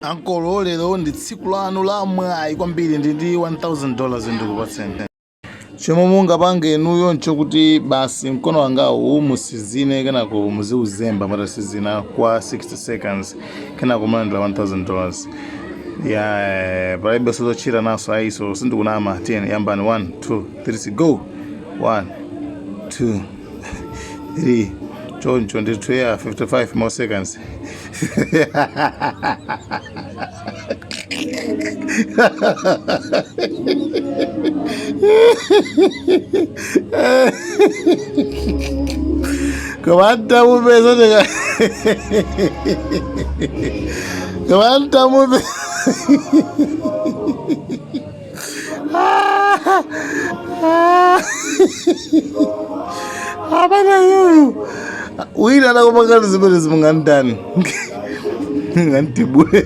Ankolo, lero ndi tsiku lanu la mwayi kwambiri. Ndi $1000 ndikupatseni. Chomwe mungapange inuyo nchokuti basi mkono wangawu musizine, kenako muziuzemba mutasizina kwa 60 seconds, kenako mulandira $1000. Ya, palibe zochita naso ayiso, sindikunama. Tiyeni, yambani. 1, 2, 3, go! 1, 2, 3, choncho ndithu ya 55 more seconds. Koma ntamupeza tika, koma ntamupe. Apana yuyu wina anakupangani zimene zimungandani ngantibule.